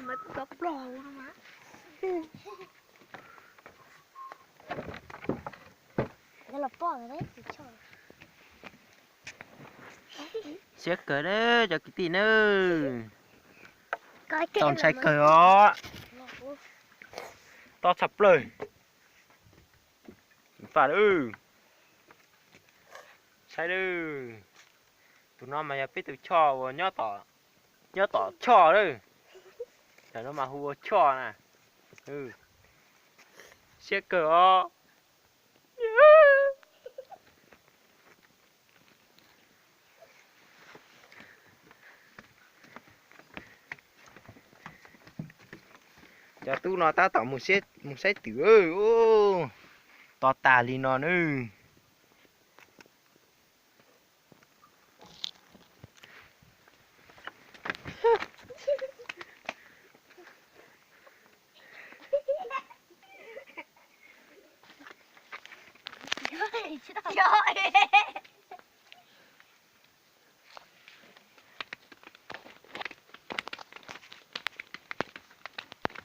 Siab kawg nawb cov kwv tij nawb. Txaus ntshai kawg os. Tob tshaj plaws. Faj lawm. Saib lawm. Tus no mas yog peb tus choj uas nyob tom choj lawm. Tam no mas hu ua choj na. Siab kawg os. Cov tub no tab tom mus saib twm. To tas li no nawb.